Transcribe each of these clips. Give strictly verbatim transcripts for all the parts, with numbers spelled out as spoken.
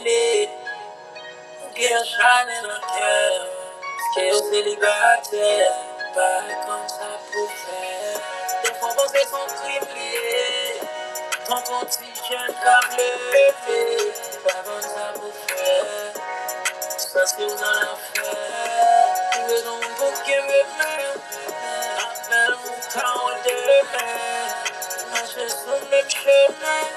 Ou gen yon chanèl nan kè w, paske w selibatè, pa konn sa pou fè. Defwa w panse se yon krim li ye, tankou yon ti jèn k ap leve, pa konn sa pou fè. Ou santi w nan lanfè, ou bezwen moun pou kenbe men w. Apèl ou ka wè demen, mache sou menm chemen.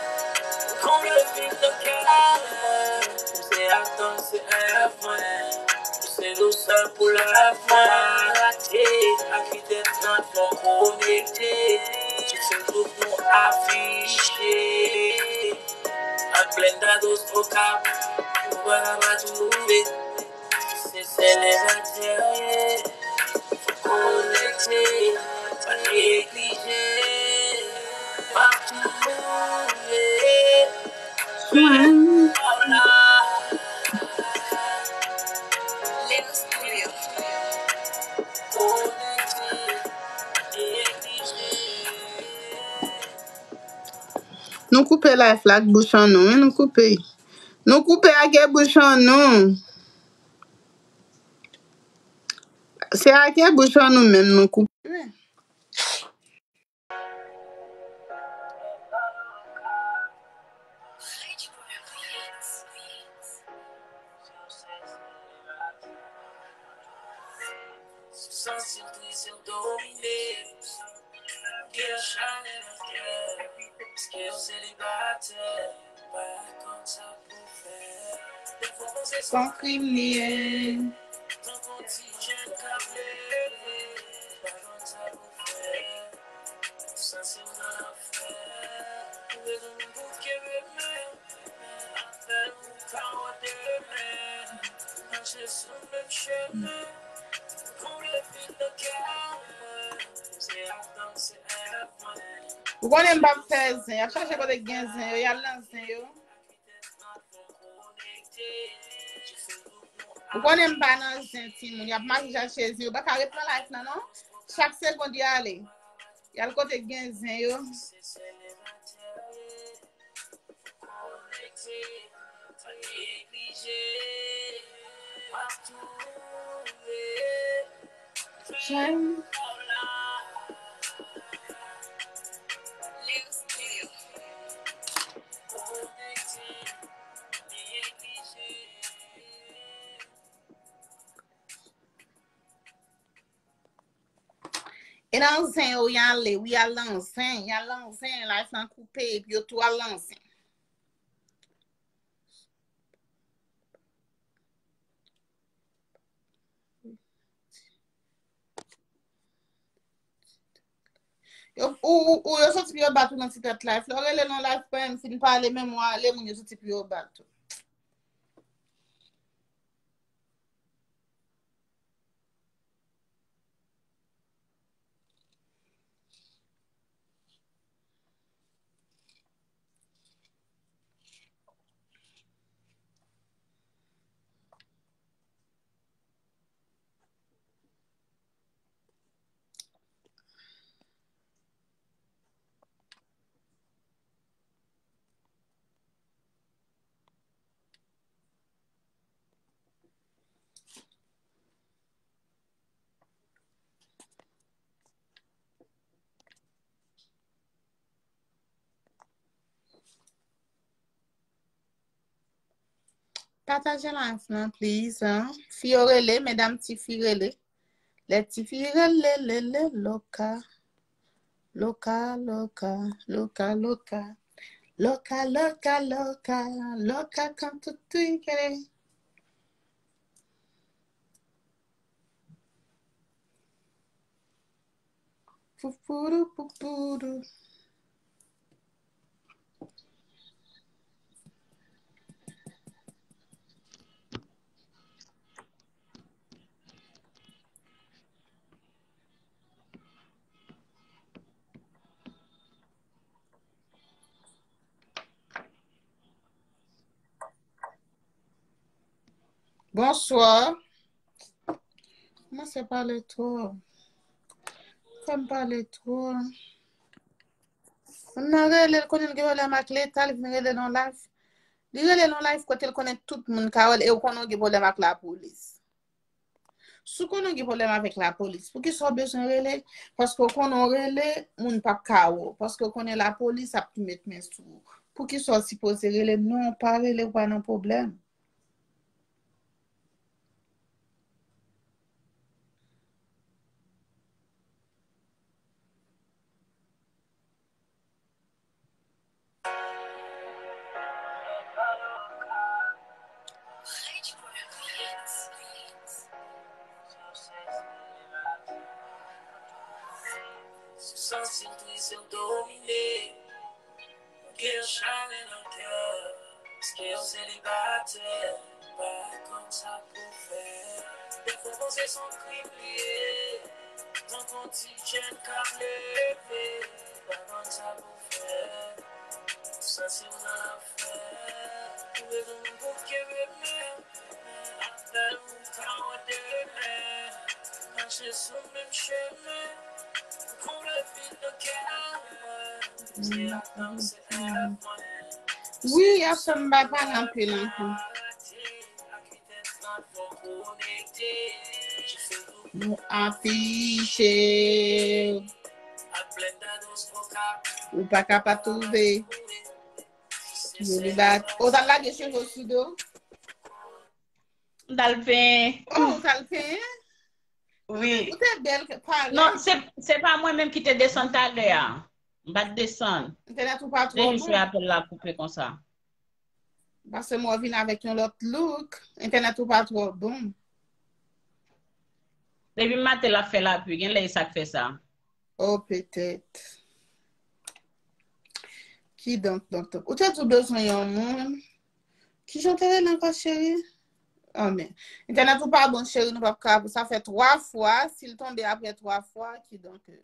Konbyen viv nan kè mwen, ou se atann, se rèv mwen. Ou se dousè pou lèv mwen. Rate ak vitès nan fè w konekte. Ti Facebook nou afiche. Ak blenda dos okap, ou pa ka pa twouve. Se selibatè w ye. Fò w konekte, pa neglije. W ap twouve. Swen. Nou koupe live la ak bouch an nou, wi, nou koupe. Nou koupe ak bouch an nou. Se ak bouch an nou menm nou koupe. Santi w tris, w domine. Gen chanèl nan kè, paske w selibatè, pa konn sa pou fè. Defwa w panse se yon krim li ye, tankou yon ti jèn k ap leve, pa konn sa pou fè. Ou santi w nan lanfè, ou bezwen moun pou kenbe men w. Ou konnen m p ap fè zen. Y ap chache kote k gen zen yo. Y al nan zen yo. Ou konnen m pa nan zen, timoun. Y ap mache chache zen yo. Yo pa ka ret nan live nan, non. Chak segond y ale. Y al kote k gen zen yo. E nan zen yo y ale, wi, y al nan zen, y al nan zen, live lan koupe, epi yo tou al nan zen. Yo, ou, ou, ou, yo soti pou yo bat ou nan ti tèt live. Lè w rele nan live, pa menm fin pale, menm w ale, moun yo soti pou yo bat ou. Pataje live lan, please, hein. Fi yo rele, medam, tifi rele. Lè tifi rele, lele, loka. Loka, loka, loka, loka. Loka, loka, loka, loka, kan tout tou kele. Pupuru, pupuru. Bonswa. Kòmanse pale twò. Fè m pale twò. Moun nan rele, l konnen l gen pwoblèm ak leta, l vin rele nan live. Li rele l yon live kote l konnen tout moun ka wè l e ou konnen w gen pwoblèm ak lapolis. Si w konnen w gen pwoblèm avèk lapolis, poukisa w bezwen rele? Paske w konnen w rele, moun p ap ka wè w. Paske w konnen lapolis ap tou met men sou ou. Poukisa w sipoze rele? Non, pa rele, w pa nan pwoblèm. Santi l triste, domine. Gen chalè nan kè, paske yon selibatè pa konn sa pou fè. Defo panse se yon krim li ye, tankou yon ti jèn k ap leve, pa konn sa pou fè. Santi w nan lanfè, ou bezwen moun pou kenbe men. Apèl pou ka wè demen, mache sou menm chemen, konble vid nan kè mwen. Se atann se Wi, y ap fè m pa pale anpil ankò. Nou afiche. Ou pa ka pa twouve. Yo li bat. O, t al lage cheve w sou do? M t al penyen. O, ou t al penyen? Wi. Ou te bèl ke pale. Non, se, se pa mwen menm ki te desann talè a. M pa t desann. Entènèt ou pa twò bon. Depi se apèl la koupe konsa. Paske m wè w vin avèk yon lòt look. Entènèt ou pa twò bon. Depi maten l ap fè lapli, gen lè e sa k fè sa. Oh, petèt. Kidonk, donk, donk. Ou te di w bezwen yon moun. Kijan w te rele ankò, cheri? Oh, men. Entènèt ou pa bon, cheri, nou p ap ka. Sa fè twa fwa. Si l tonbe apre twa fwa, kidonk, euh,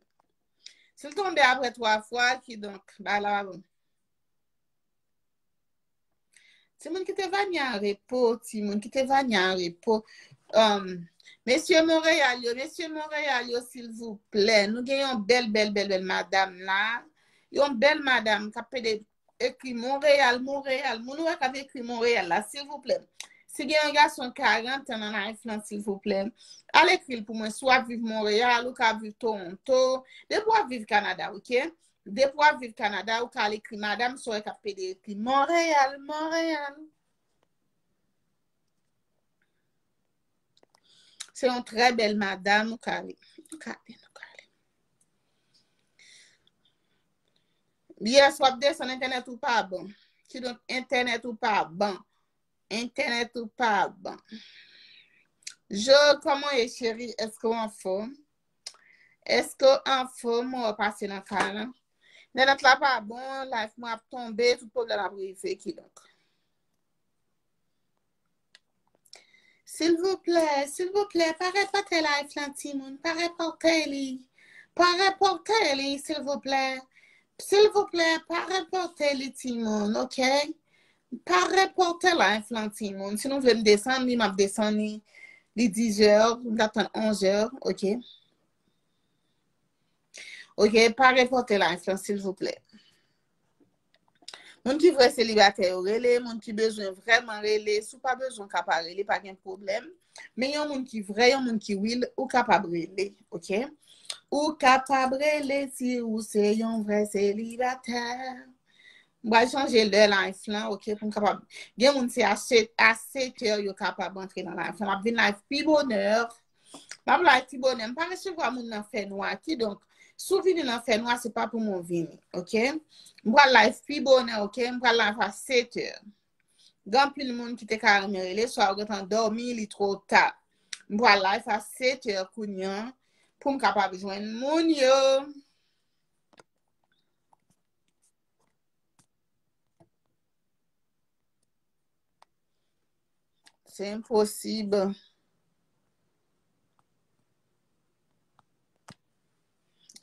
si l tonbe apre twa fwa, kidonk, bagay la pa bon. Timoun, kite Vania an repo, timoun, kite Vania an repo. Um, mesye Monreyal yo, mesye Monreyal yo, silvouplè. Nou gen yon bèl, bèl, bèl, bèl madam la. Yon bèl madam k ap pede ekri Monreyal, Monreyal. Moun ou wè k ap ekri Monreyal la, silvouplè. Si gen yon gason karant an nan live lan, silvouplè, al ekri l pou mwen. Si w ap viv Monreyal, ou ka viv Toronto. Depi w ap viv Kanada, oke? Depi w ap viv Kanada, ou ka al ekri madanm sa w wè k ap pede ekri Monreyal, Monreyal. Se yon trè bèl madanm, ou ka ale. Nou ka ale, nou ka ale. Yes, w ap desann, entènèt ou pa bon. Kidonk, entènèt ou pa bon. Entènèt ou pa bon. Jo, kòman w ye, cheri? Èske w anfòm? Èske w anfòm? Ou pase nan kay lan? Entènèt la pa bon, live mwen ap tonbe, tout pwoblèm ap rive, kidonk. Silvouplè, silvouplè, pa repòte live lan, timoun, pa repòte li. Pa repòte li, silvouplè. Silvouplè, pa repòte li, timoun, oke? Pa repòte live lan, timoun. Si nou vle m desann li, m ap desann li. Li dizè, m t ap tann onzè, oke? Oke, pa repòte live lan, silvouplè. Moun ki vrè selibatè yo rele, moun ki bezwen vrèman rele, si w pa bezwen w ka pa rele, pa gen pwoblèm. Men yon moun ki vrè, yon moun ki real, ou kapab rele, oke? Ou kapab rele si ou se yon vrè selibatè. M pral chanje lè live lan, oke, pou m kapab. Gen moun se a sèt, a sèt è yo kapab antre nan live lan. M ap vin live pi bonè. M ap live pi bonè. M pa resevwa moun nan fènwa. Kidonk, si w vini nan fènwa, se pa pou mwen w vini, oke? M pral live pi bonè, oke? M pral live a sèt è. Gen anpil moun ki te ka renmen rele, swa yo gentan dòmi, li twò ta. M pral live a sèt è kounye a pou m kapab jwenn moun yo. Se enposib.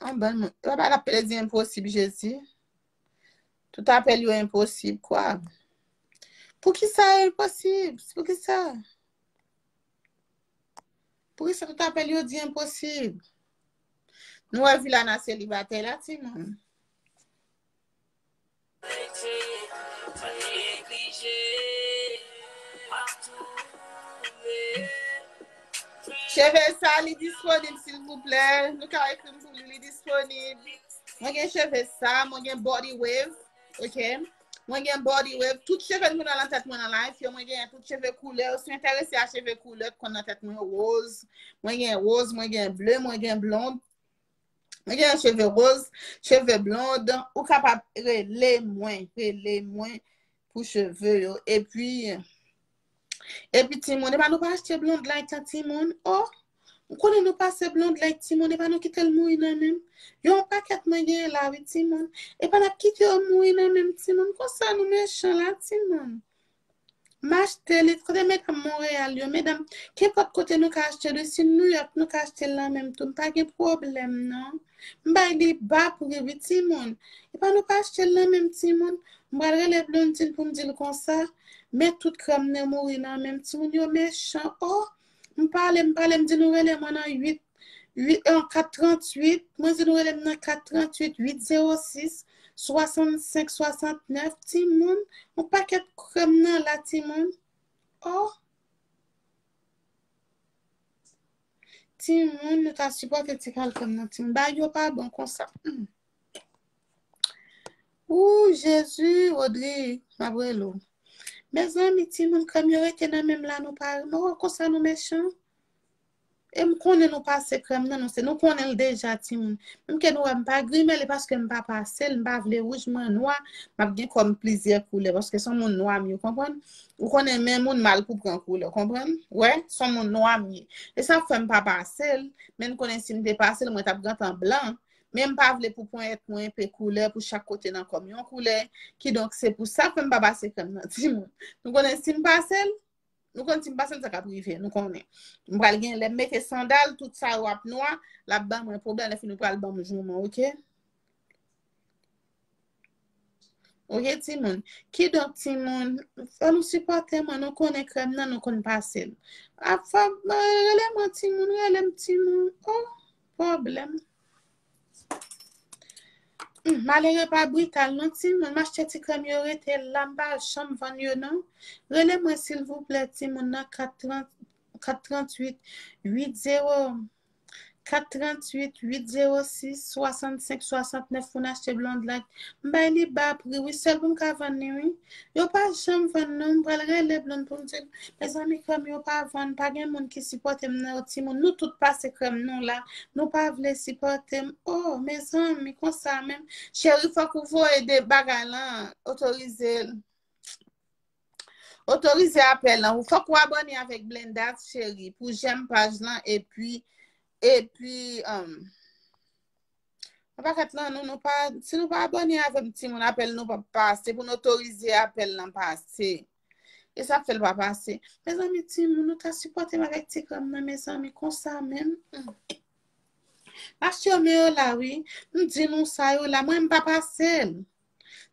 An bann moun. Papa l ap plede di enposib, Jezi. Tout apèl yo enposib, kwa. Poukisa yo enposib? Poukisa? Poukisa tout apèl yo di enposib? Nou wè Vilana selibatè la, timoun. Cheve sa, li disponib, silvouplè. Nou ka ekri m pou li, li disponib. Mwen gen cheve sa, mwen gen body wave, ok? Mwen gen body wave. Tout cheve m nan tèt mwen nan life yo, mwen gen tout cheve koulè. Ou si enterese a cheve koulè, k konn nan tèt mwen woz. Mwen gen woz, mwen gen ble, mwen gen blond. Mwen gen cheve woz, cheve blond. Ou kapab rele mwen, rele mwen pou cheve yo. Epi, epi timoun, epa nou pa achte blond light an timoun. Oh, ou konnen nou pase blond light timoun, epa nou kite l mouri nan men m. Yon pakèt mwen genyen la wi timoun. Epa n ap kite yo mouri nan men m timoun. Konsa nou mechan la timoun. M achte li kote medam Monreyal yo. Medam, kenpòt kote nou ka achte li, si New York nou ka achte l la menm tou, m pa gen pwoblèm non. M bay li ba pri wi timoun. Epa nou pa achte l la menm timoun. M pral rele Blondine pou m di l konsa. Men tout krèm nan mouri nan men m timoun yo mechan. Oh, m pale, m pale, m di nou rele mwen nan uit, uit, an, kat tranntuit. Mwen di nou rele m nan kat tranntuit, uit zewo sis, swasannsenk swasantnèf. Timoun, yon pakèt krèm nan la, timoun. Oh. Timoun, nou ta sipòte ti kalkòm nan, timoun. Bagay yo pa bon konsa. Hmm. Ou, Jezi, Rodrig, m ap rele w. Mezanmi, timoun, krèm yo rete nan men m la, nou pa renmen. Oh, konsa nou mechan. E m konnen nou pase krèm nan, nou se, nou konnen l deja, timoun. Menm ke nou wè m pa grimel, e paske m pa pase l, m pa vle wouj, mwen nwa, m ap gen kò m plizyè koulè, paske se yon moun nwa m ye, ou konprann? Ou konnen men moun mal pou pran koulè, ou konprann? Wè, se yon moun nwa m ye. E sa fè m pa pase l, men n konnen si m te pase l, mwen t ap gentan blan. Men m pa vle pou ponyèt mwen pe koulè, pou chak kote nan kò m yon koulè. Kidonk, se pou sa fè m pa pase krèm nan, timoun. Nou konnen si m pase l, nou konn si m pase l, sa k ap rive, nou konnen. M pral gen, lè m mete sandal, tout sa yo ap nwa, l ap ban mwen pwoblèm, lè fini pral ban m jouman, oke? Oke, timoun. Kidonk, timoun, fò nou sipòte mwen, nou konnen krèm nan, nou konn pase l. Ap fò, rele mwen, timoun, rele m, timoun. Oh, pwoblèm. Hmm, malere pa brital, non, timoun. M achte ti krèm yo rete la, m pa janm vann yo, non. Rele mwen, silvouplè, timoun, nan kat trant, kat tranntuit, uit zewo, kat tranntuit, uit zewo sis, swasannsenk swasantnèf pou n achte blond light. M bay li ba pri, wi, sèl pou m ka vann li, wi. Yo pa janm vann, non. M pral rele blond pou m di l, mezanmi, krèm yo pa vann. Pa gen moun ki sipòte m, non, timoun. Nou tout pase krèm nou la. Nou pa vle sipòte m. Oh, mezanmi, konsa menm. Cheri, fòk ou voye de bagay lan, otorize l. Otorize apèl lan. Fòk ou abòne avèk Blendat, cheri, pou jèm paj lan, epi, epi, um, yon pakèt lan, nou, nou pa, si nou pa abòne avè m, timoun, apèl nou p ap pase, pou n otorize apèl lan pase. E sa k fè l pa pase. Mezanmi, timoun, nou ta sipòte m avèk ti krèm nan, mezanmi, konsa menm. Hmm. Mache yo, men yo la, wi. M di nou sa yo la, mwen, m pa pase l.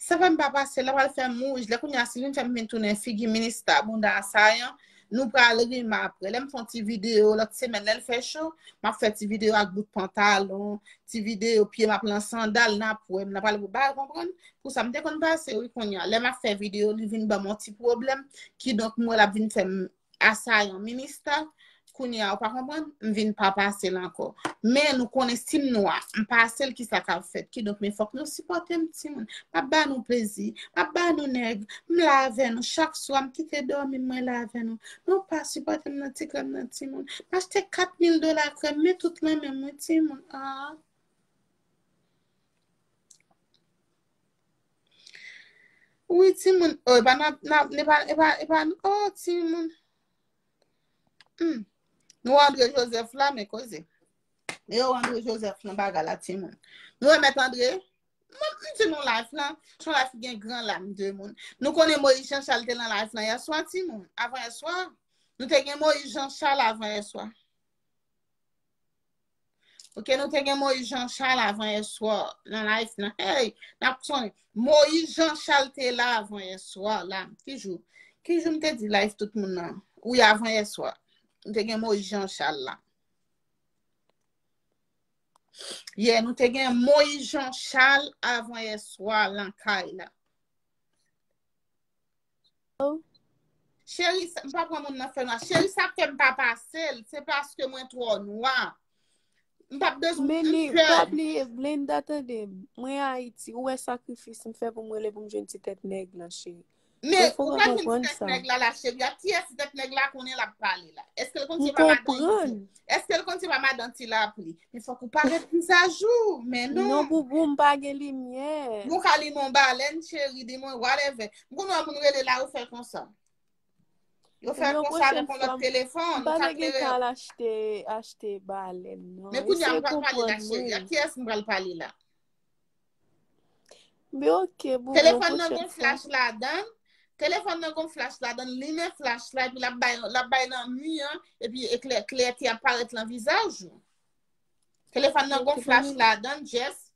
Sa fè m pa pase l, la pral fè m wouj. Lè kounye a, si l vin fè m vin tounen figi minista, bounda asayan, nou pral ri m apre. Lè m fè yon ti videyo lòt semèn, lè l fè cho, m ap fè ti videyo ak bout pantalon, ti videyo pye m ap lan sandal, n ap wè m, n ap pale pou bagay, konprann? Pou sa, m te konn pase, wi, kounye a. Lè m ap fè videyo, li vin ban m yon ti pwoblèm, kidonk, m wè l ap vin fè m asayan minista, kounye a, ou pa konprann, m vin pa pase l ankò. Men nou konnen si m nwa, m pase l, kisa k ap fèt? Kidonk, men fòk nou sipòte m, timoun. M ap ba nou plezi, m ap ba nou nèg, m la avè nou. Chak swa, m kite dòmi, mwen la avè nou. Nou pa sipòte m nan ti krèm nan, timoun. M achte kat mil dola krèm, men tout lan menm, wi, timoun. Ah. Wi, timoun. Oh, epa n ap, n ap, epa, epa, epa, oh, timoun. Hmm. Nou wè Andre Joseph la, men koze. Yo, Andre Joseph nan bagay la, timoun. Nou wè mèt Andre? Mwen, m di nou life lan, son life gen gran lam de moun. Nou konnen Moïse Jean Charles te nan life lan yèswa, timoun. Avan yèswa. Nou te gen Moïse Jean Charles avan yèswa. Ok, nou te gen Moïse Jean Charles avan yèswa nan live nan. Hey, n ap sonnen. Moïse Jean Charles te la avan yèswa la. Ki jou? Ki jou m te di live tout moun nan? Wi, avan yèswa. Nou te gen Moïse Jean Charles la. Yeah, nou te gen Moïse Jean Charles avan yèswa lan kay la. Cheri, sa- m pa pran moun nan fè nwa. Cheri, sa fè m pa pase l, se paske mwen twò nwa. M pa bezwen Men li, pa bliye, Linda, tande m. Mwen Ayiti, ou wè sakrifis m fè pou m rele pou m jwenn ti tèt nèg lan, cheri. Men, ou pa jwenn ti tèt nèg la, la, cheri. A kiyès ti tèt nèg la konnen l ap pale la? Èske l konn se pa madan Iti? Èske l konn se pa madan Ti Lapli? Men fòk ou parèt vizaj ou. Men non. Non, boubou, m pa gen limyè. Ou ka li non balèn, cheri, di mwen, whatever. M konn wè moun rele la, yo fè konsa. Yo fè konsa, nou pran lòt telefòn, nou ka klere. M pa gen kal achte, achte balèn, non. Men kounye a, m pral pale la, cheri. A kiyès m pral pale la? Men ok, boo, telefòn nan gon flach ladan. Telefòn nan gon flach ladan, limen flach la, epi l ap bay, l ap bay nan mi an, epi eklè, klète ap parèt lan vizaj ou. Telefòn nan gon flach ladan, just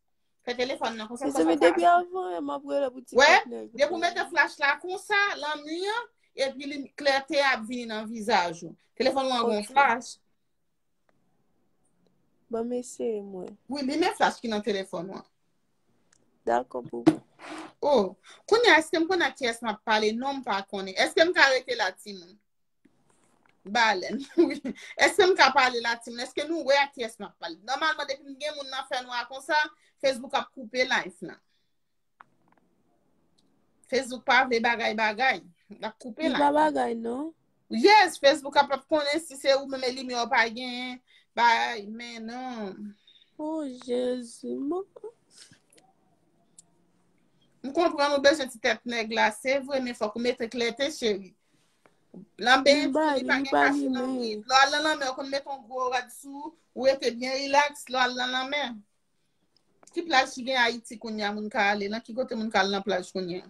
fè telefòn nan konsa. Mezanmi, depi avan yè, m ap rele pou ti patnè. Depi w mete flach la konsa, lan mi an, epi li, klète ap vini nan vizaj ou. Telefòn nan gon flach. Ban m eseye mwen. Wi, limen flach ki nan telefòn ou an. Dakò, boo. Oh, kounye a, èske m konn ak kiyès m ap pale? Non, m pa konnen. Èske m ka rete la, timoun? Balèn, wi. Èske m ka pale la, timoun? Èske nou wè ak kiyès m ap pale? Nòmalman, depi m gen moun nan fè nwa konsa, Facebook ap koupe live lan. Facebook pa vle bagay bagay. L ap koupe la. Li pa bagay, non. Yes, Facebook ap ap konnen si se ou menm e limyè w pa genyen. Bay, men non. Oh, Jezi, mwen. M konprann ou bezwen ti tèt nèg la, se vre, men fòk ou mete klète, cheri. Lanmè fini, pa gen kachou nan mi. Lè w al nan lanmè, ou konn mete yon gwo rad sou ou, ou rete byen rilaks, lè w al nan lanmè. Ki plaj ki gen Ayiti kounye a moun ka ale? Nan ki kote moun ka al nan plaj kounye a?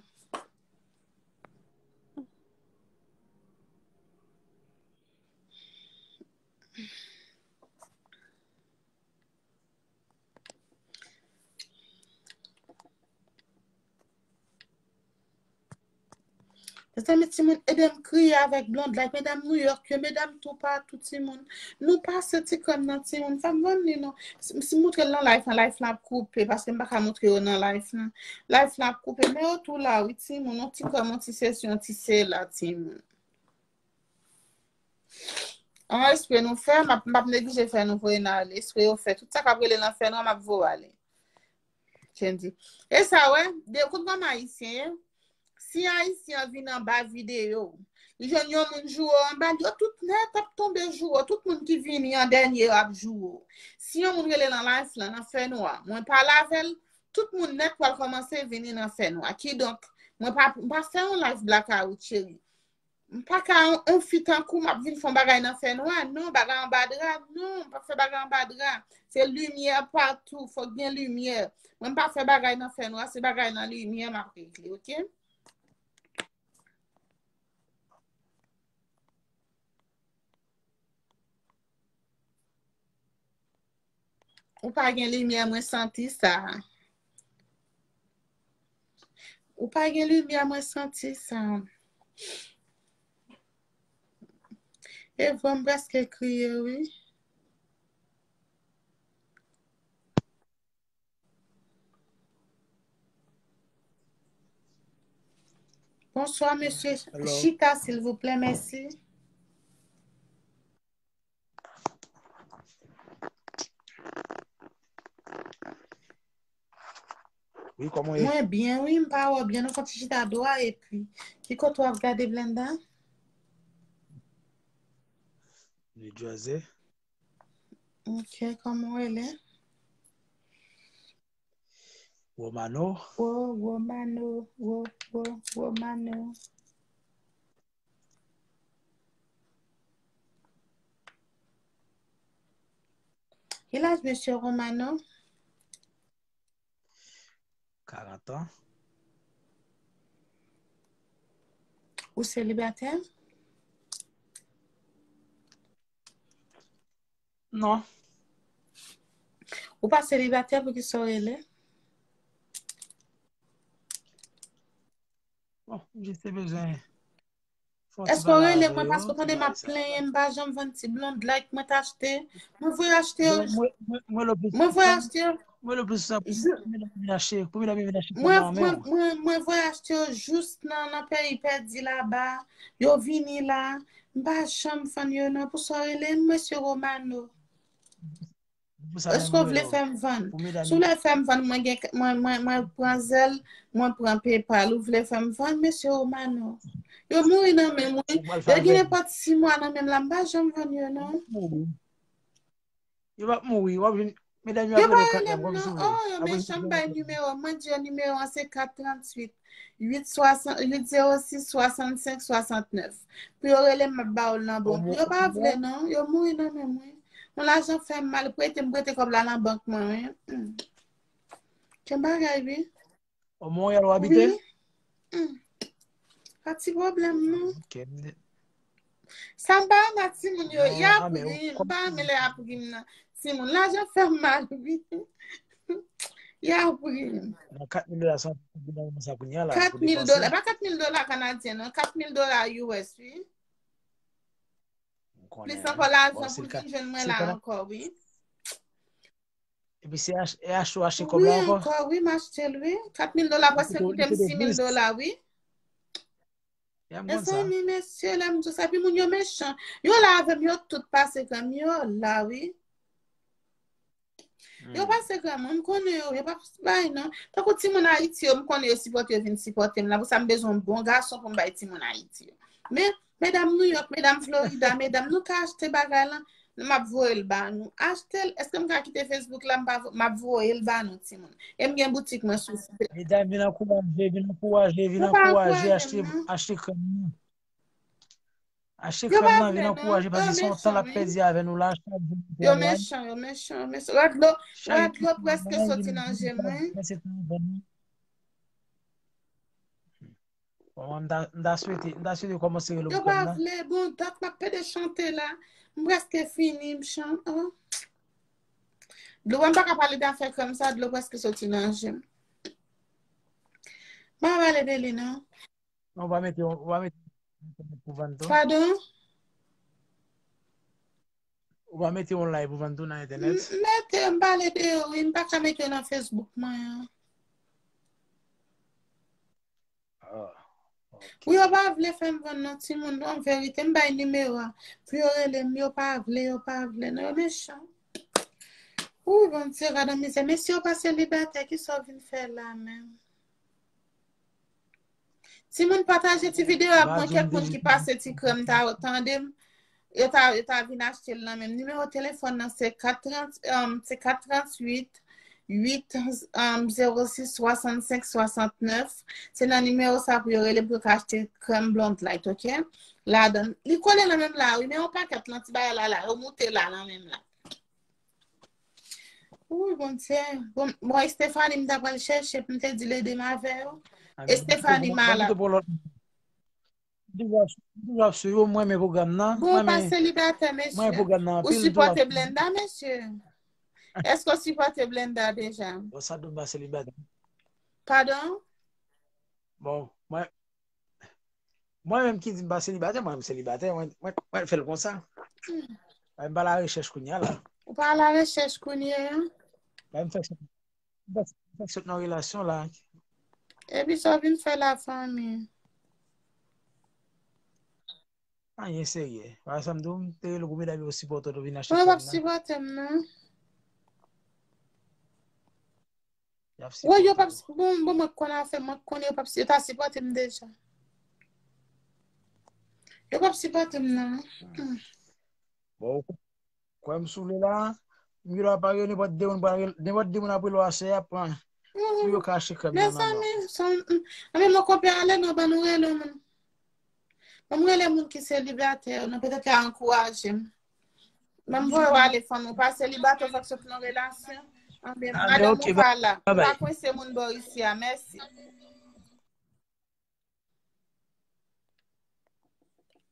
Mezanmi, timoun, ede m kriye avèk Blonde Like. Medam New York yo, medam toupatou, timoun. Nou pase ti krèm nan, timoun. Fè m vann li, non. Si, si m moutre l nan live lan, live lan ap koupe, paske m pa ka moutre yo nan live lan. Live lan ap koupe, men yo tou la, wi, timoun. Yon ti krèm, yon ti sesi, yon ti sela, timoun. An espre nou fè, m ap, m ap neglije fè nou voye n ale. Espre yo fè. Tout sa k ap rele nan fè nwa, m ap voye ale. Jen di. E sa, wè, de, kout manman ayisyen ye. Si ayisyen an vin anba videyo, li jwenn yon moun joure anba l, yo tout nèt ap tonbe joure. Tout moun ki vini an dènye yo ap joure. Si yon moun rele nan live lan, nan fè nwa, mwen pale avè l, tout moun nèt pral kòmanse vini nan fè nwa. Kidonk, mwen pa, m pa fè yon live blackout, cheri. M pa ka yon, yon fi tankou m ap vin fè yon bagay nan fè nwa. Non, bagay anba dra. Non, m p ap fè bagay anba dra. Se limyè patou. Fòk gen limyè. Mwen m pa fè bagay nan fè nwa. Se bagay nan limyè m ap regle, oke? Ou pa gen limyè, mwen santi sa. Ou pa gen limyè, mwen santi sa. E vre, m prèske kriye, wi. Bonswa, mesye. Hello. Chita, silvouplè, mèsi. Wi, kòman w ye? Mwen byen, wi, m pa wè w byen, non, fò ti chita dwat, epi, ki kote w ap gade, Blenda? New Jersey. Ok, kòman w rele? Romano. Oh, Romano, wo, wo, Romano. Ki laj mesye Romano? Karant an. Ou selibatè? Non. Ou pa selibatè, poukisa w rele? Bon, m jis te bezwen Èske w rele mwen paske w tande m ap plenyen, m pa janm vann ti blond like mwen t achte? Mwen voye achte yo. Mwen voye achte yo. Mwen voye achte yo jous nan, nan peyi pèdi laba. Yo vini la. M pa janm fann yo non. Pou sa w rele m, mesye Romano. Èske w vle fè m vann? Si w vle fè m vann, mwen gen, mwen, mwen, mwen pran zèl, mwen pran PayPal. Ou vle fè m vann, mesye Romano? Yo mouri nan men m, wi. Yo gen nenpòt sis mwa nan men m la, m pa janm vann yo, non. Yo p ap mouri. W ap jwenn, medam yo ap rele w kòm si w vle. Oh, yo mechan, m bay nimewo. Mwen di yo nimewo an se kat tranntuit, uit zewo sis, swasannsenk, swasantnèf. Pou yo rele m, m ap ba yo l nan bon. Yo pa vle, non. Yo mouri nan men m, wi. Yon lajan fè m mal, prete m prete kòb la nan bank mwen, wi. Hmm. Gen bagay, wi. O Monreyal w abite? Wi. Hmm. Pa ti pwoblèm, non. Sa m pa renmen ak timoun yo, y ap ri m, m pa renmen lè y ap ri m nan. Timoun, lajan fè m mal, wi. Y ap ri m. Nan kat mil dola, sa, sa kounye a la, kat mil dola, pa kat mil dola kanadyen, non, kat mil dola U S, wi. Plis ankò lajan pou l vin jwenn mwen la ankò, wi. Epi se ach-, e achte w achte kòb la ankò? Wi, ankò, wi, m achte l, wi. Kat mil dola, prèske koute m sis mil dola, wi. Mezanmi, mesye, lè m di w sa, epi moun yo mechan. Yo la avè m, yo tout pase kè m, yo la, wi. Yo pase kè m, m konnen yo, yo pa bay, non. Tankou timoun Ayiti yo, m konnen yo sipòte, yo vin sipòte m la. Pou sa, m bezwen yon bon gason pou m bay timoun Ayiti yo. Men, medam New York, medam Florida, medam, nou ka achte bagay lan, m ap voye l ba nou. Achte l, èske m ka kite Facebook la, m pa vo-, m ap voye l ba nou, timoun. E m gen boutik mwen sou site. Medam, vin ankouraje, vin ankouraje, vin ankouraje, achte, achte krèm nan. Achte krèm nan, vin ankouraje, paske se yon tan l ap pèdi avè nou la, chak jou nou travay. Yo mechan, yo mechan, yo mechan. Radlo, radlo prèske soti nan je m, wi. Bon, m ta, m ta swete, m ta swete kòmanse rele w krèm nan. Yo pa vle, bon, dat m ap pede chante la. M prèske fini, m chan-, oh. Dlo, m pa ka pale de afè krèm sa, dlo prèske soti nan je m. M pa pale de li, non. Non, ou pa mete, ou pa mete pou vann tou? Padon? Ou pa mete yon live pou vann tou nan entènèt? M, m mete, m pale de yo, wi, m pa ka mete yo nan Facebook mwen an. Ah, ok. Wi, yo pa vle fè m vann non, timoun, an verite, m bay nimewo a. Pou yo rele m, yo pa vle, yo pa vle. Non, yo mechan. Wi, Bondye, gad yon mizè. Mesye, yo pa selibatè, kisa w vin fè la menm? Timoun, pataje ti videyo a pou yon kèk moun ki pase ti krèm ta yo, tande m. Yo ta, yo ta vin achte l nan men m. Nimewo telefòn nan se kat trant, um, se kat trant uit, uit, um, zewo sis, swasannsenk, swasantnèf. Se nan nimewo sa pou yo rele m pou yo ka achte krèm Blonde Light, ok? Ladan. Li kole nan men m la, wi, men yon pakèt lan ti bagay la, la, yo moute la nan men m la. Wi, Bondye. Bon, bon, Estefani, m ta pral chèche, pou m te di l ede m avè yo. Estefani malad. Toujou ap swiv ou, mwen renmen pwogram nan. Bon, ou pa selibatè, mesye. Mwen renmen pwogram nan anpil. Ou sipòte Blenda, mesye? Èske w sipòte Blenda deja? Bon, sa dou m pa selibatè. Padon? Bon, mwen, mwen menm ki di m pa selibatè, mwen menm selibatè, mwen, mwen, mwen fè l konsa. Mwen m pa la rechèch kounye a la. Ou pa la rechèch kounye a? Mwen m fè sa. Fèk sot nan relasyon la. Epi sa w vin fè la fanmi? Anyen serye. Pa sa m di w, m te rele w pou medam yo sipòte w, vin achte krèm nan. Yo p ap sipòte m, non. Y ap sipòte w. Wi, yo p ap, bon, bon, mwen konn afè, mwen konnen yo p ap, yo ta sipòte m deja. Yo p ap sipòte m, non. Hmm. Bon, ou kwè m sou li la, m gen dwa pare nenpòt de moun, pral rele, nenpòt de moun ap rele w aswè a, pran. Pou yo ka achte krèm nan nan men w. Mezanmi, anben, mon konpè ale non, ban nou rele yon moun. Ban m rele moun ki selibatè yo, non, petèt y a ankouraje m. Ban m voye w ale fanmi, ou pa selibatè, ou fèk sot nan relasyon. Anben, madanm ou pa la. Ou pa kwense moun bò isi a, mèsi.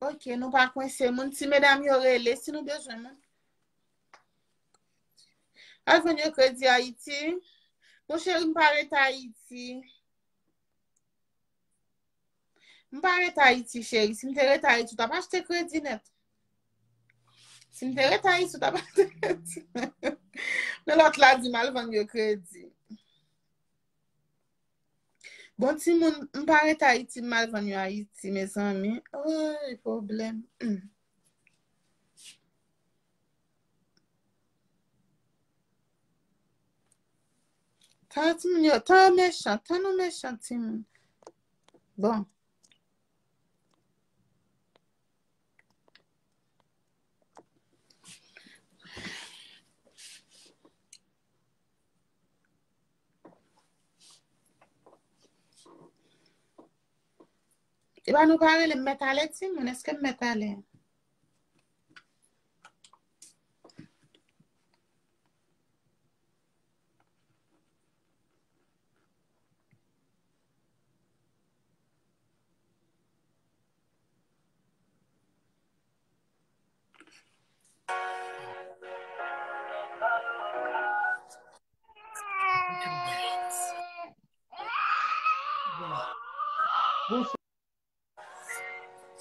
Ok, nou pa kwense moun. Ti medam yo rele si nou bezwen moun. Al jwenn yo Kredi Ayiti. Monchè, m pa ret Ayiti. M pa ret Ayiti, cheri. Si m te ret Ayiti, w t ap achte kredi nèt. Si m te ret Ayiti, w t ap achte kredi nèt. Men lòt la di m al vann yo kredi. Bon, timoun, m pa ret Ayiti, m al vann yo Ayiti, mezanmi. Oy, pwoblèm. Hmm. Tan timoun yo, tan yo mechan, tan nou mechan, timoun. Bon. Epa nou pa rele m mèt ale, timoun? Èske m mèt ale?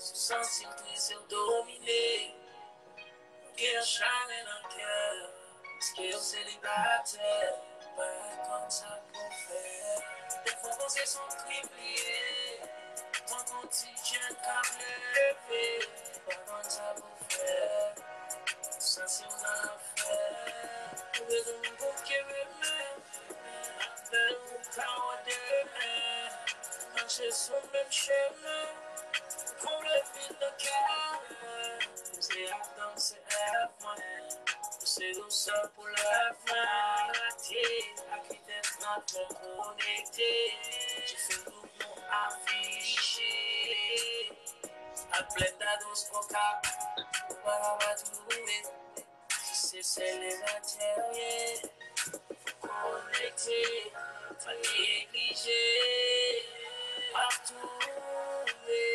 Si w santi w triste, w domine. Ou gen yon chalè nan kè, paske w selibatè, ou pa konn sa pou w fè. Defwa panse se yon krim li ye, tankou ti jèn k ap leve, ou pa konn sa pou w fè. Ou santi w nan lanfè, ou bezwen moun pou kere men. Apèl pou kawo demen. Mache sou menm chemen. Konble vid nan kè mwen. Se Adam, se Èv mwen. Se dousè pou lèv mwen. Rate ak vitès nan fè konekte. Dife gwoup nou afiche. Ak plèt dadous koka. Ou pa ka pa tou louwe. Si se selibatè w ye, konekte, pa neglije, pa touye.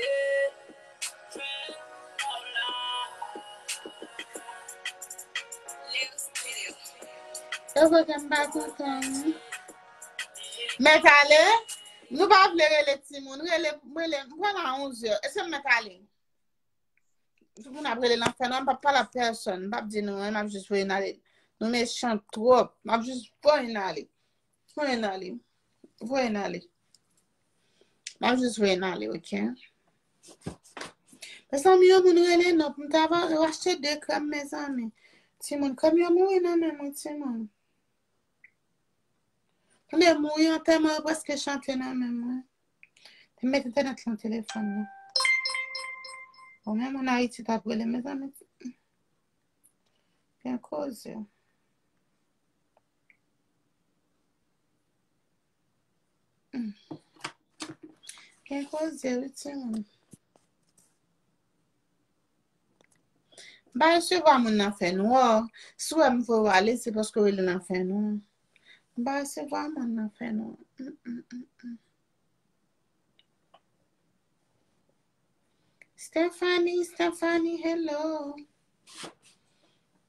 Yo kwè ke m pa kontan, wi. Mèt ale, nou pa vle rele timoun, rele, rele, m pral a onzè. Èske m mèt ale? Tout moun ap rele nan fè non, m p ap pale ak pèsonn, m p ap di nou anyen, m ap jis voye n ale. Nou mechan twòp, m ap jis voye n ale. Voye n ale. Voye n ale. M ap jis voye n ale, oke? Mezanmi, yon moun rele non, pou m ta va achte de krèm, mezanmi. Timoun, krèm yo mouri nan men mwen, timoun. Tande, mouri antèman yo prèske chante nan men mwen. Te mete entènèt lan telefòn nan. Bon, menm moun Ayiti t ap rele, mezanmi. Gen koze. Hmm. Gen koze, wi, timoun. M pa resevwa moun nan fè nwa. Si w wè m voye w ale, se paske w rele nan fè nwa. M pa resevwa moun nan fè nwa. Mm, mm, mm, mm. Stephanie, Stephanie, hello.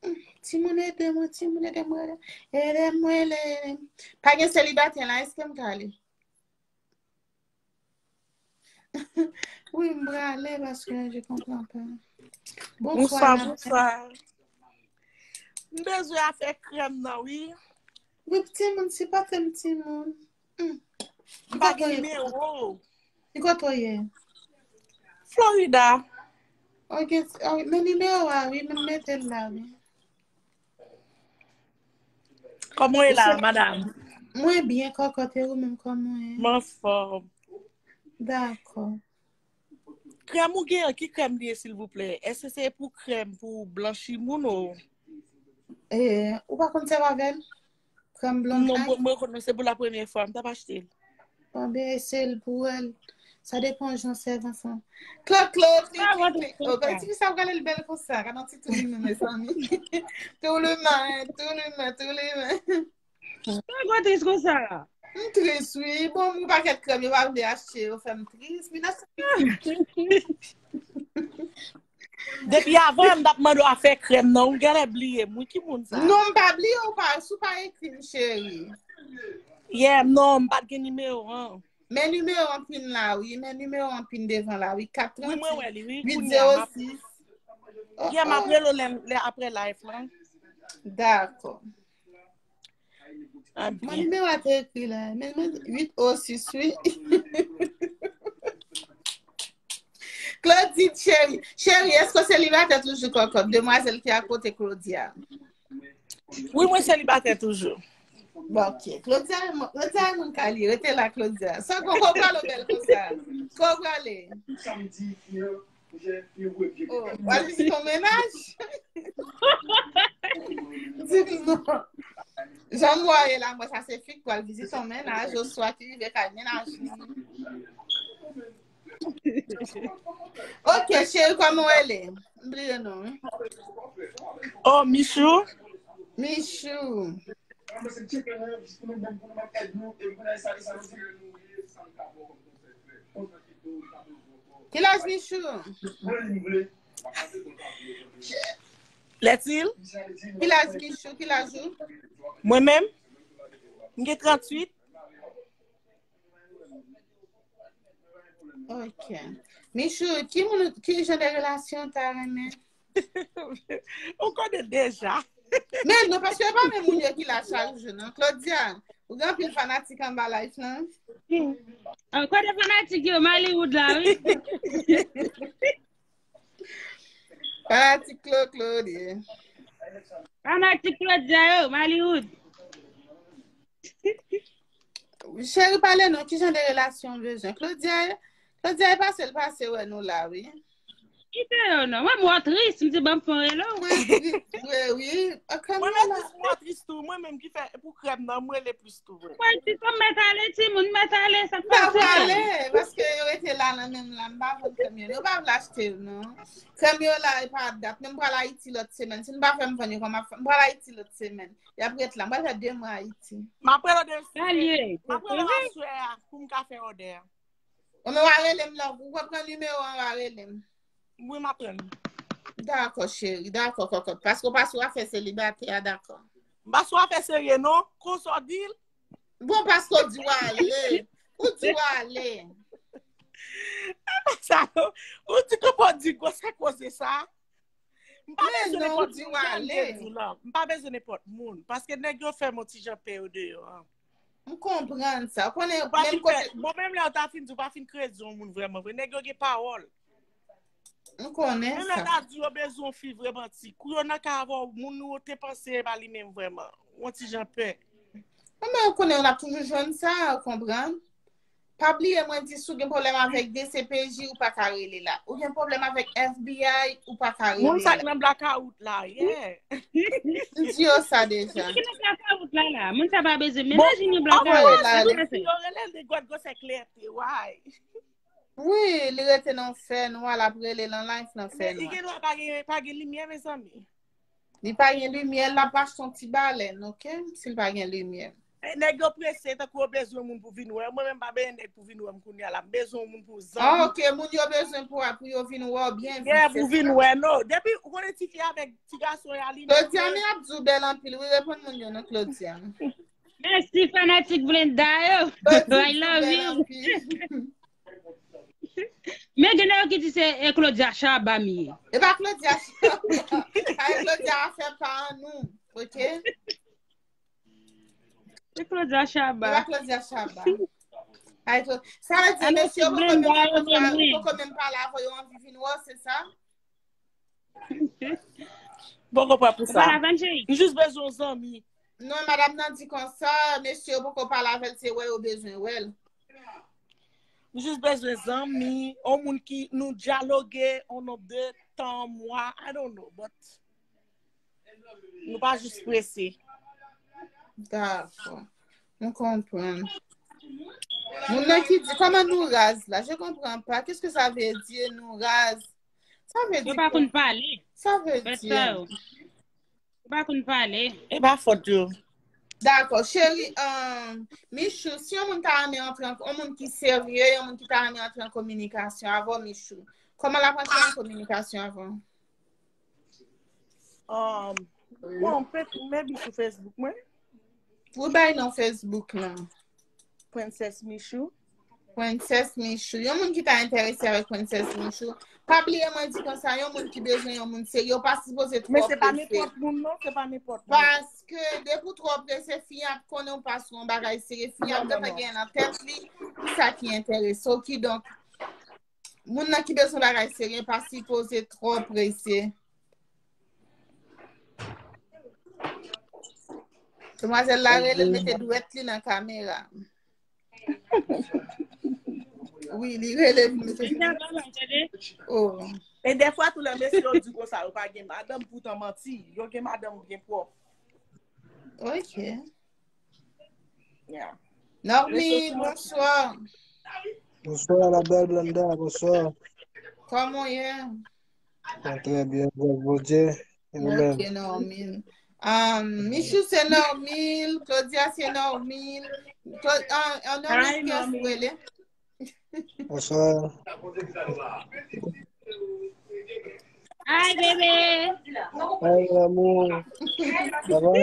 Mm, timoun ede mwen, timoun ede mwen, ede mwen, ede mwen. Pa gen selibatè la, èske m ka ale? Wi, m prale paske je konpran pa. Bonswa, bonswa, bonswa. M bezwen afè krèm nan, wi. Wi, timoun, sipòte m, timoun. Hmm. M pa gen nimewo. Ki kote w ye? Florida. Ok, ok, men nimewo a, wi, men mete l la, wi. Kòman w ye la, madanm? Mwen byen, kòkòt, e ou menm, kòman w ye? M anfòm. Dakò. Krèm ou gen an, ki krèm li ye, silvouplè? Èske se pou krèm pou blanchi moun ou? E, ou pa konn sèvi avè l? Krèm blanch. Non, mwen, mwen konn, se pou la premyè fwa, m t ap achte l. Bon, ben, eseye l pou wè l. Sa depan jan w sèvi ansanm. Klok, klok, klik, klik, klik. Oh, ben, ti fi sa pral bèl konsa. Gade yon ti tou limen, mezanmi. Tou limen, tou limen, tou limen. Sa gwo tris konsa. M tris, wi. Bon, m gen pakèt krèm, yo pa vle achte, yo fè m tris. Mina sa. Depi avan, m t ap mande w afè krèm nan, ou genlè bliye m, wi, ki moun sa? Non, m pa bliye w, pa, si w pa ekri m, cheri. Yeah, non, m pa t gen nimewo an. Men nimewo an pin la, wi. Men nimewo an pin devan la, wi. Wi, mwen wè li, wi. Kounye a, m ap, kat trant uit, vit zewo sis. Oh, yeah, m ap oh. Rele w lè, lè apre live lan. Dakò. Ah, Mwen byen. Nimewo a te ekri la. Men, men, uit o sis, wi. Claudine, cheri. Cheri, èske w selibatè toujou, kòkòt? Demwazèl ki akote Claudia. Wi, mwen selibatè toujou. Bon, ok. Claudia, Claudia, moun ka li. Rete la, Claudia. Sa, kòkòt, pale bèl konsa. Kòkòt, pale. Oh, w al vizite yon mennaj? Di m non. Jan m wè la, mwen, sa se fi k pral vizite yon mennaj, oswa ki rive kay mennaj li. Ok, cheri, kòman w rele? M bliye non. Oh, Michou? Michou. Ki laj Michou? Lètil? Ki laj Michou? Ki laj ou? Mwen menm? M gen trant uit. Ok. Michou, ki moun, ki jan de relasyon w ta renmen? Ou konnen deja. Men non, paske e pa menm moun yo ki la chak jou, non. Claudia, ou gen anpil fanatik anba live lan? An, kote fanatik yo, Maliwood la, wi. Fanatik Clo Claudia. Fanatik Claudia yo, Maliwood. Cheri, pale non, ki jan de relasyon w bezwen? Claudia, Claudia, e pase l pase wè nou la, wi. Kite yo non. Mwen, mwen tris, m di ban m fon relo. Mwen tris vre, wi. Akò Mwen mwen menm la. Plis mwen tris tou. Mwen menm ki fè pou krèm nan, mwen rele plis tou vre. Mwen di, kòm mèt ale, timoun, mèt ale, sa k M pa pase? Pale, paske yo rete la nan menm la, m pa vann krèm yo. Yo pa vle achte yo, non. Krèm yo la, e pa dat. Men m pral Ayiti lòt semèn. Si n pa fè m vann yo, kòman m ap fè? M pral Ayiti lòt semèn. Y ap ret la. M pral fè de mwa Ayiti. M ap rele de Sa l ye? M ap rele aswè a pou m ka fè òdè a. Ou men w a rele m la, ou pran nimewo an, w a rele m. Wi, m ap rele. Dakò, cheri, dakò, kòkòt. Paske w pa sou afè selibatè a, dakò. M pa sou afè serye, non. Konsa w di l? Bon, paske w di w ale. Ou di w ale. Sa, ou di konpò di gwosè koze sa. M pa Men bezwen non, ou nenpòt di moun, w jan m ale. te di w lan. M pa bezwen nenpòt moun. Paske nèg yo fè m yon ti jan pè yo deyò an. M konprann sa. Ou konnen, Ou pa menm fin fè, kote. Bon, menm lè w ta fin di, ou pa fin kredi yon moun vrèman vre. Nèg yo gen pawòl. M konnen Menm lè w sa. ta di yo bezwen yon fi vrèman ti. Kou yo nan ka avè w, moun ou te panse e pa li menm vrèman. Yon ti jan pè. Bon, men ou konnen, w ap toujou jwenn sa, ou konprann? Pa bliye, mwen di, si w gen pwoblèm avèk D C P J, ou pa ka rele la. Ou gen pwoblèm avèk F B I, ou pa ka rele la. Moun sa k nan blakawout la, yeah. M di yo sa deja. Ki nan blakawout la, la? Moun sa pa bezwen Bon, menaj, ni anmwey, blakawout. la, anmwey, li- si yo rele l de gwad gwosè klè te, why? Wi, li rete nan fè nwa, l ap rele nan live nan fè Men li nwa. Gen dwa pa gen, pa gen limyè, mezanmi. Li pa gen limyè, l ap achte yon ti balèn, ok? Si l pa gen limyè. E nèg yo prese, tankou yo bezwen moun pou vin wè. Mwen menm pa bezwen nèg pou vin wè m kounye a la. M bezwen moun pou Ah, zanmi. Ok, moun yo bezwen pou, pou yo vin wè w byen vit, Yeah, se pou vin sa? Wè, no. Depi ou konnen ti fi avèk ti gason yo a li Claudia, men ap di w bèl anpil, wi, reponn moun yo, non, Claudia. Mèsi, fanatik Blenda yo. Claudia I di w love bèl you. Anpil. Men gen yo ki di se e Claudia Chaba m ye. E pa Claudia Chaba. Ay, Claudia a fè pa an nou, ok? E Claudia E Chaba. pa Claudia Chaba. Ay, Cla- sa vle di, Alo, mesye, ti poko menm Blenda, la yo konn pa, gen poko menm pale avè yo anvi vin wè w, se sa? Bon, konprann pou Ou sa. pa la vann, cheri? M jis bezwen yon zanmi. Non, madanm nan di konsa, mesye yo poko pale avè l, se wè yo bezwen wè l. M jis bezwen zanmi, yon moun ki nou dyaloge, yon nonb de tan, mwa, I don't know, but nou pa jis prese. Dakò. M konprann. Moun nan ki di, kòman nou raz la? Je comprends pas. Qu'est-ce que ça veut dire, nou raz? Sa vle di Yo pa konn pale. Sa vle Fèt di sa yo. Yo pa konn pale. E pa fòt yo. Dakò, cheri, um, Michou, si yon moun ta renmen antre an, yon moun ki serye, yon moun ki ta renmen antre an kominikasyon avè w, Michou, kòman l ap antre an kominikasyon avè w? Um, bon, pe, maybe sou Facebook mwen. Ou bay non Facebook lan. Princess Michou. Princess Michou. Yon moun ki ta enterese avèk Princess Michou. Pa bliye mwen di konsa, yon moun ki bezwen yon moun serye, ou pa sipoze twò prese. Men se pa nenpòt moun non, se pa nenpòt moun. Paske depi w twò prese, fi ap konnen ou pa sou yon bagay serye, fi ap gentan gen nan tèt li ki sa ki enterese w. Kidonk, moun nan ki bezwen bagay serye pa sipoze twò prese. Demwazèl la rele mete dwèt li nan kamera. Wi, li rele vin mete. Oh. E dèfwa tou lè mesye yo di konsa, yo pa gen madanm, poutan manti. Yo gen madanm byen pwòp. Ok. Yeah. Normil, bonswa. Bonswa, la belle Blenda, bonswa. Kòman w ye? Mwen trè byen, grâs Bondye. E nou menm? Ok, Normil. Um, Michou se Normil, Claudia se Normil. Cla- uh, uh, Normil, kiyès ou rele? Bonswa. Hi, bébé. Hi, amou. Sa va?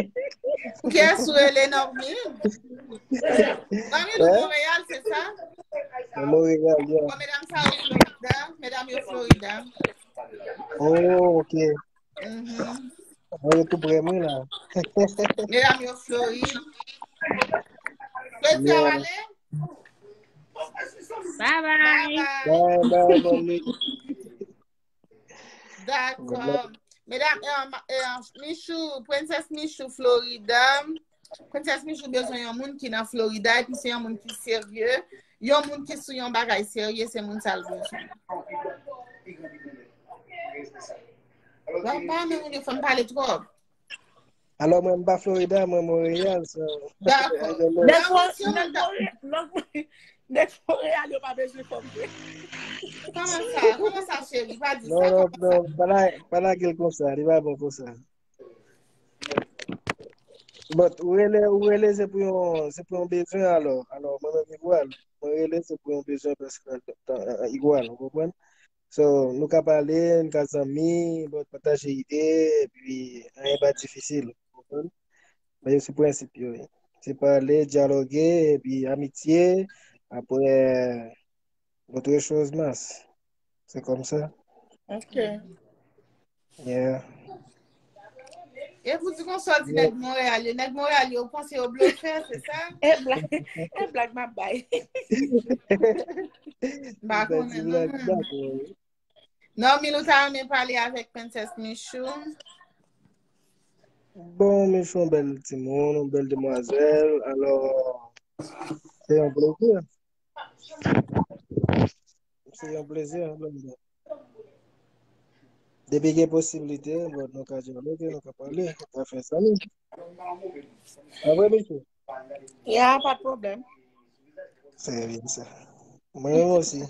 Kiyès ou rele Normil? Normil ou Montréal, se sa? Mwen Montréal, yeah. Bon, medam sa yo Florida, medam yo Florida. Oh, ok. Mhm. Mwen yo tou prè mwen la. Medam yo Florid. Claudia, yeah. Wale? Bye bye. Bye bye, mommy. Dakò. Medam, eh, ma- eh, Michou, Princess Michou, Florida. Princess Michou bezwen yon moun ki nan Florida, epi se yon moun ki serye. Yon moun ki sou yon bagay serye, se moun sa l bezwen. Bon, pa men moun yo fè m pale twòp. Alò, mwen, m pa Florida, mwen, Montréal, so, dakò. I don't know. Nèg Mo- nèg Mo- nèg Mo- nèg Montréal yo pa bezwen fanm vre. Kòman sa? Kòman sa, cheri? Pa di sa, non, non, kòman sa? Non, pa la- pa lage l konsa, li pa bon konsa. But, ou rele, ou rele, se pou yon, se pou yon bezwen, alò. Alò, mwen menm, Igwal. Mwen rele, se pou yon bezwen pèsonèl, tan- Igwal, ou konprann? So, nou ka pale, nou ka zanmi, bon, pataje ide, epi anyen pa difisil, ou konprann? Men yo se prensip yo ye. Se pale, dyaloge, epi amitye, apre, autre chose, mas. Se kòmsa. Ok. Yeah. E pou di konsa, di nèg Montréal yo, nèg Montréal yo, ou panse yo blofè, se sa? E blag, e blag m ap bay. M pa konnen non, mwen. Normil, ou ta renmen pale avèk Princess Michou? Bon, Michou, yon bèl timoun, yon bèl demwazèl. Alò, se yon plezi. Se yon plezi, Blenda. Depi gen posiblite, bon, nou ka dyaloge, nou ka pale, nou ka fè zanmi. Pa vre, Michou? Ya, pa de pwoblèm. Trè byen, sa. Mwen menm osi.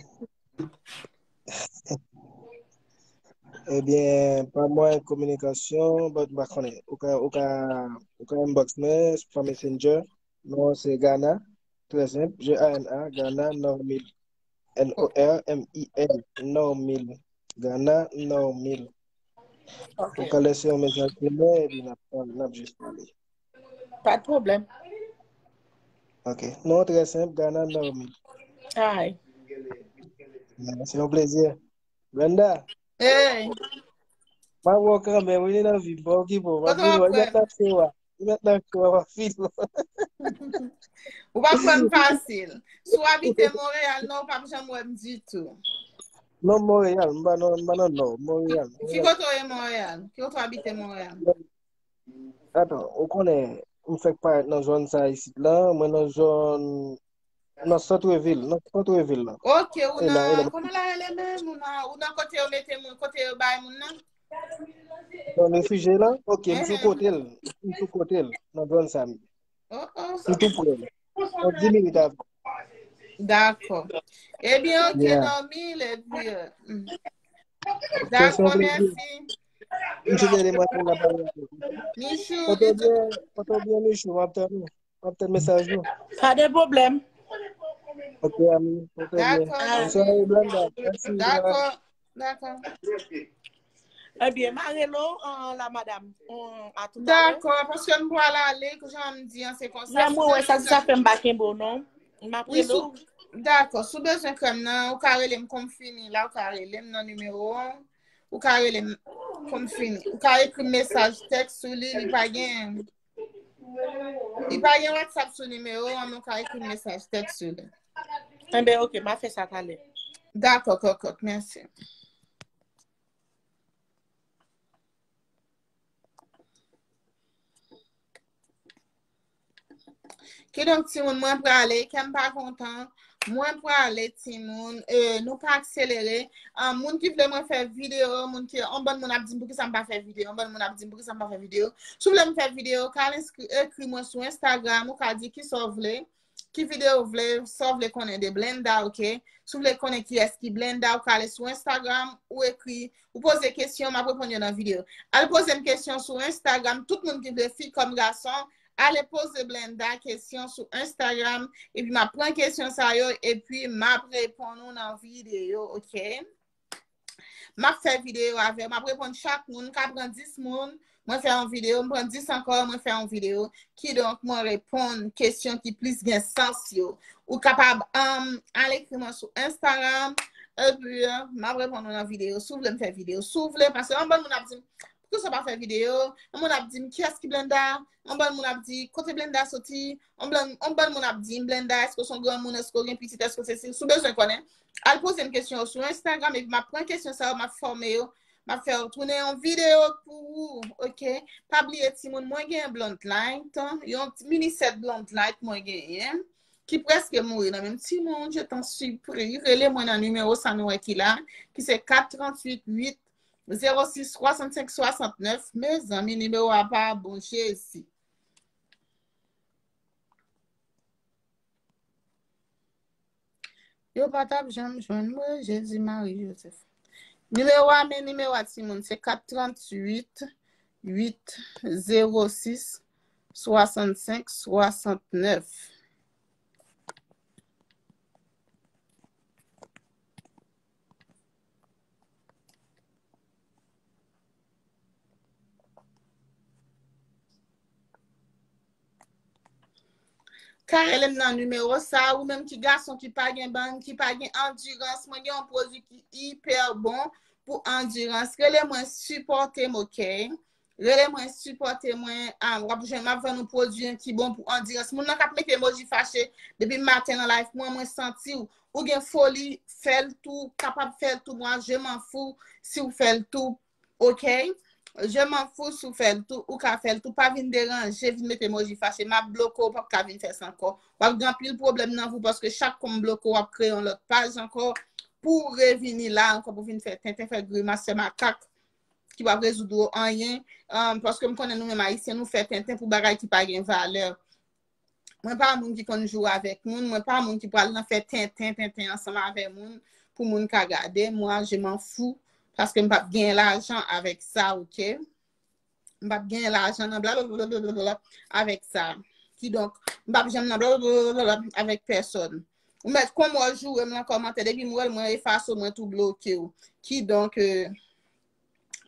Ebyen, pa mwayen kominikasyon, but m pa konnen. Ou ka, ou ka, ou ka inbox mwen pa Messenger. Non, se Gana. Trè senp. G A N A, Gana Normil. N O R M I L. Normil. Gana Normil. Ok. Ou ka lese yon mesaj pou mwen, epi n ap, n ap jis pale. Pa de pwoblèm. Ok. Non, trè senp, Gana Normil. Ay. Se yon plezi. Brenda. Hey. Pa wè w kanmenm, wi, li nan vi m, pa okipe w, pa vin wè, li mèt nan cho a. Li mèt nan cho a, pa vin wè. Ou pa kwè m fasil. Si w abite Montréal, non, ou p ap janm wè m ditou. Non, Montréal, m pa nan, m pa nan Nò, Montréal. Ki kote w ye Montréal? Ki kote w abite Montréal? Atan, ou konnen, m fèk parèt nan zòn sa isit la, mwen nan zòn, nan sant vil, nan sant vil la. Ok, ou nan, kòman l rele menm? Ou nan, ou nan kote yo mete moun, kote yo bay moun nan? Zòn refijye la? Ok, m sou kote l, m sou kote l, nan zòn sa m ye. Oh, oh. M tou pre l. Nan dis minit avè. Dakò. Ebyen, ok, yeah. Normil, ebyen. Mm. Dakò, mèsi. M sou tande mwen la pale. Michou, kote w byen, kote w byen, Michou, m ap tann ou. M ap tann mesaj ou. Pa de pwoblèm. Ok, ami. Ok, byen. Dakò. Bonswa, Blenda. Mèsi. Dakò. Dakò. Ebyen, m a rele w, an, la madam. An, a toutalè. Dakò, paske m pral ale, jan m di an, se konsa. Lè mwen wè sa, se sa fè m pa kenbe w, non. M ap rele w. Dakò, si w bezwen krèm nan, ou ka rele m kon m fini la, ou ka rele m nan nimewo an. Ou ka rele m kon m fini. Ou ka ekri m mesaj tèks sou li, li pa gen, li pa gen WhatsApp sou nimewo an, men ou ka ekri m mesaj tèks sou li. Enben, ok, m a fè sa talè. Dakò, kòkòt, mèsi. Kidonk, timoun, mwen prale, kè m pa kontan. Mwen prale, timoun. E, nou pa akselere. Ah, moun ki vle mwen fè videyo, moun ki, yon bann moun ap di m poukisa m pa fè videyo, yon bann moun ap di m poukisa m pa fè videyo. Si w vle m fè videyo, ka al enskri, ekri mwen sou Instagram, ou ka di kisa w vle, ki videyo w vle, sa w vle konnen de Blenda, ok? Si w vle konnen kiyès ki Blenda, ou ka ale sou Instagram, ou ekri, ou poze kesyon, m ap reponn yo nan videyo. Al poze m kesyon sou Instagram, tout moun ki vle, fi kòm gason, ale poze Blenda kesyon sou Instagram, epi m ap pran kesyon sa yo, epi m ap reponn ou nan videyo, ok? M ap fè videyo avè w, m ap reponn chak moun, m ka pran dis moun, mwen fè yon videyo, m pran dis ankò, mwen fè yon videyo. Kidonk, mwen reponn kesyon ki plis gen sans yo. Ou kapab, um, al ekri mwen sou Instagram, epi, uh, m ap reponn ou nan videyo. Si w vle m fè videyo, si w vle, paske yon bann moun ap di m, poukisa w pa fè videyo? Yon moun ap di m, kiyès ki Blenda? Yon bann moun ap di, kote Blenda soti? Yon bann, yon bann moun ap di m, Blenda, èske w se yon granmoun? Èske w gen pitit? Èske w se si? Si w bezwen konnen, al poze m kesyon yo sou Instagram, epi m ap pran kesyon sa yo, m ap fòme yo, m ap fè yo tounen yon videyo pou ou, ok? Pa bliye, timoun, mwen gen Blonde Light, yon ti mini sèt Blonde Light mwen genyen, ki prèske mouri nan menm. Timoun, je t'en supplie, rele mwen nan nimewo sa nou wè ki la, ki se kat trant uit uit zewo sis swasannsenk swasantnèf. Mezanmi, nimewo a pa bon, Jezi. Yo pa t ap janm jwenn mwen, Jezi, Mari, Jozèf. Nimewo a, men nimewo a, timoun, se kat trant uit uit zewo sis swasannsenk swasantnèf. Ka rele m nan nimewo sa, ou menm ki gason ki pa gen bang, ki pa gen andirans, mwen gen yon pwodui ki ipè bon pou andirans. Rele mwen, sipòte m, ok? Rele mwen, sipòte mwen. Ah, w ap jwenn, m ap vann ou pwodui ki bon pou andirans. Moun nan k ap mete emoji fache depi maten nan live mwen, mwen santi w. Ou gen foli, fè l tou, kapab fè l tou, mwen, je m'en fous si w fè l tou. Ok? Je m'en fous si w fè l tou, ou ka fè l tou, pa vin deranje, vin mete emoji fache, m ap bloke w, w p ap ka vin fè sa ankò. W ap gen anpil pwoblèm nan vi w paske chak kou m bloke w, w ap kreye yon lòt paj ankò pou w revini la ankò, pou w vin fè tenten, fè grimas, fè makak ki p ap rezoud ou anyen. Um, paske m konnen nou menm Ayisyen, nou fè tenten pou bagay ki pa gen valè. Mwen pa moun ki konn joure avèk moun, mwen pa moun ki pral nan fè tenten, tenten ansanm avè moun pou moun ka gade. Mwen, je m'en fous, paske m p ap gen lajan avèk sa, ok? M p ap gen lajan nan blablabla avèk sa. Kidonk, m p ap janm nan blablabla avèk pèsòn. Ou mèt konn mwen joure m nan kòmantè, depi m wè l, mwen efase w, mwen tou bloke w. Kidonk, euh,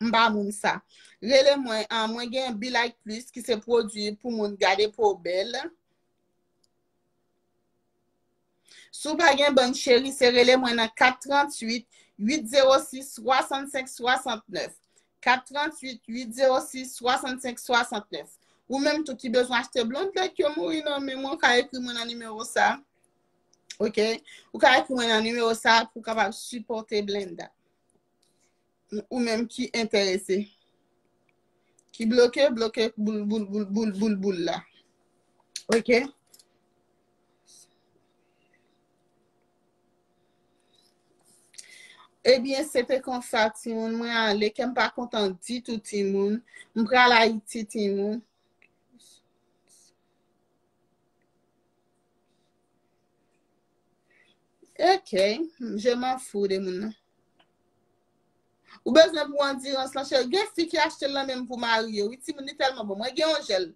m pa moun sa. Rele mwen, ah, mwen gen Be Like Plus ki se pwodui pou moun gade po bèl. Si w pa gen bang cheri, se rele mwen nan kat trant uit uit zewo sis swasannsenk swasantnèf. Kat trant uit uit zewo sis swasannsenk swasantnèf. Ou menm tou ki bezwen achte Blonde Light yo mouri nan men mwen, ka ekri mwen nan nimewo sa. Ok? Ou ka ekri mwen nan nimewo sa pou w kapab sipòte Blenda. Ou menm ki enterese. Ki bloke, bloke boul, boul, boul, boul, boul, boul la. Ok? Ebyen, se te konsa, timoun. Mwen ale, kè m pa kontan ditou, timoun. M pral Ayiti, timoun. Ok, je m'en fous de moun nan. Ou bezwen pou andirans lan, cheri. Gen fi ki achte l lan menm pou mari yo. Wi, timoun, li tèlman bon. Mwen gen yon jèl.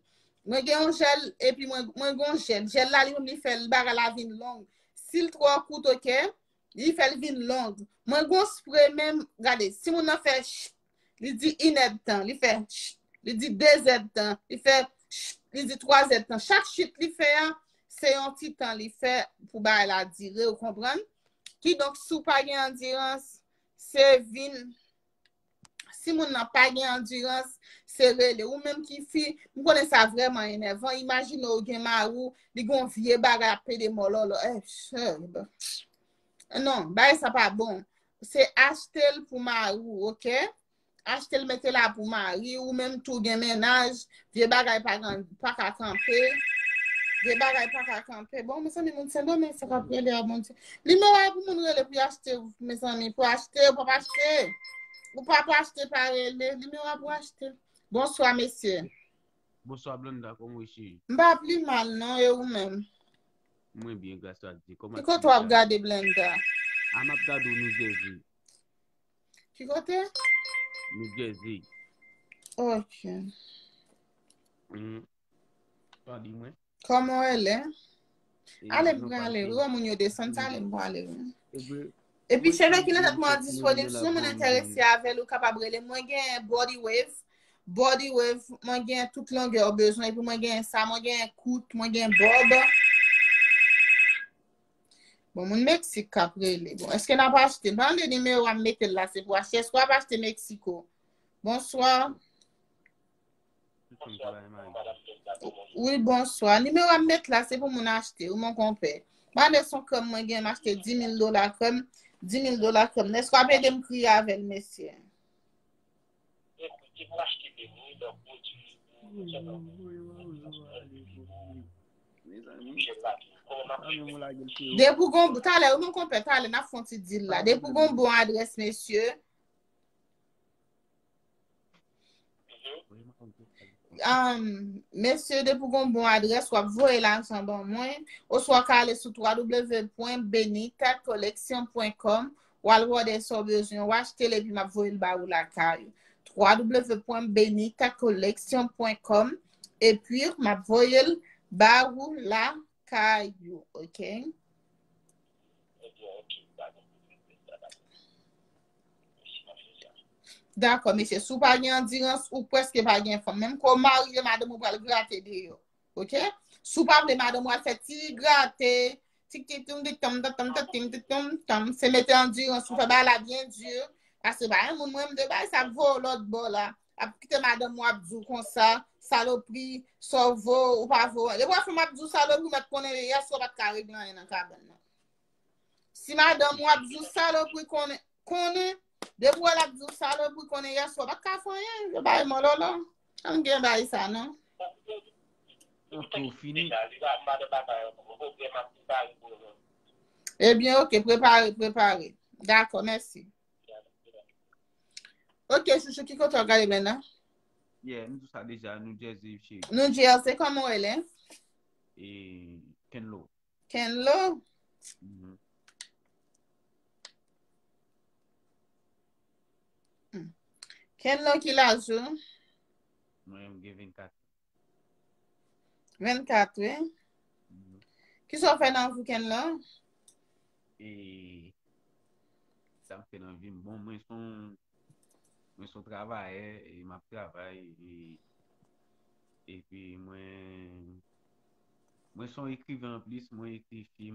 Mwen gen yon jèl, epi mwen, mwen gen yon jèl. Jèl la, li menm, li fè l bagay la vin long. Si l twò kout, ok, li fè l vin long. Mwen gen yon spre menm, gade, si moun nan fè ch, li di inèdtan, li fè ch, li di dezèdtan, li fè ch, li di twazèdtan. Chak chit li fè a, se yon ti tan li fè pou bagay la dire, ou konprann? Kidonk, si w pa gen andirans, se vin, si moun nan pa gen andirans, se rele. Ou menm ki fi, m konnen sa vrèman enèvan. Imajine w gen mari w, li gen yon vye bagay ap pede mòlòlò. Eh, chè, non, bagay sa pa bon. Se achte l pou mari w, oke? Achte l, mete la pou mari w, ou menm tou gen mennaj, vye bagay pa, pa ka kanpe. Vye bagay pa ka kanpe. Bon, mezanmi, moun Sendomeng, sa k ap rele a, Bondye. Nimewo a pou moun rele pou y achte, mezanmi, pou achte, ou p ap achte. Ou pa pou achte, pa rele. Nimewo a pou achte. Bonswa, mesye. Bonswa, Blenda, kòman w ye, cheri? M pa pi mal, non, e ou menm? Mwen byen, gras a Dye. Kòman... Ki kote w ap gade, Blenda? A, m ap gade w New Jersey. Ki kote? New Jersey. Ok. Mm. Tande mwen. Kòman w ye? Ale, m prale. Ou wè moun yo desann, sa ale, m prale. Epi cheve ki nan tèt mwen an disponib, si yon moun enterese avè l, ou kapab rele m. Mwen gen Body Wave. Body Wave, mwen gen tout longè w bezwen. Epi mwen gen sa, mwen gen kout, mwen gen bòb. Bon, moun Meksik k ap rele. Bon, èske n ap achte? Mande nimewo a, m mete l la, se pou achte. Èske w ap achte Meksiko? Bonswa. Wi, bonswa. Nimewo a m met la, se pou moun achte. Wi, mon konpè. Mande son krèm mwen gen, m achte dis mil dola krèm. Dis mil dola krèm. Èske w ap ede m kriye avè l, mesye? Depi w gon, talè, wi, mon konpè, talè, n ap fè yon ti dil la. Depi w gon bon adrès, mesye, um, mesye, depi w gon bon adrès, w ap voye lajan ban mwen, oswa w ka ale sou w w w pwen benita collection pwen com, w al wòdè sa w bezwen, w achte l, epi m ap voye l ba ou lakay ou. w w w pwen benita collection pwen com, epi m ap voye l ba ou lakay ou, oke? Dakò, mesye. Si w pa gen andirans, ou prèske pa gen fanm. Menm ke w marye, madanm ou pral grate deyò. Oke? Si w pa vle madanm ou al fè ti grate, tik tik tum tik tum tum tum tik tik tum tum tum, se mete andirans ou fè bagay la byen di. Paske pa gen moun, mwen, m de bagay sa ap voye w lòt bò la. Ap kite madanm ou ap di w konsa, salopri, sa w vo, ou pa vo. Depi w ap fè m ap di w salopri, mèt konnen yè swa w pa t ka regle anyen nan kabann nan. Si madanm ou ap di w salopri, konnen, konnen, depi w wè l ap di w salopri, konnen yè swa w pa t ka fè anyen, yo bay mòlòlò. An gen bay sa, non? Anke w fini. Ebyen, oke, prepare, prepare. Dakò, mèsi. Oke, chouchou, ki kote w ap gade menm nan? Yeah, m di w sa deja, New Jersey, cheri. New Jersey, kòman w rele? E, Kenlo. Kenlo? Mhm. Hmm. Kenlo, ki laj ou? Mwen, m gen vennkat. Vennkat, wi. Mhm. Kisa w fè nan vi w, Kenlo? E sa m fè nan vi m? Bon, mwen se yon, mwen se yon travayè, e m ap travay, e, epi mwen, mwen se yon ekriven anplis, mwen ekri fim.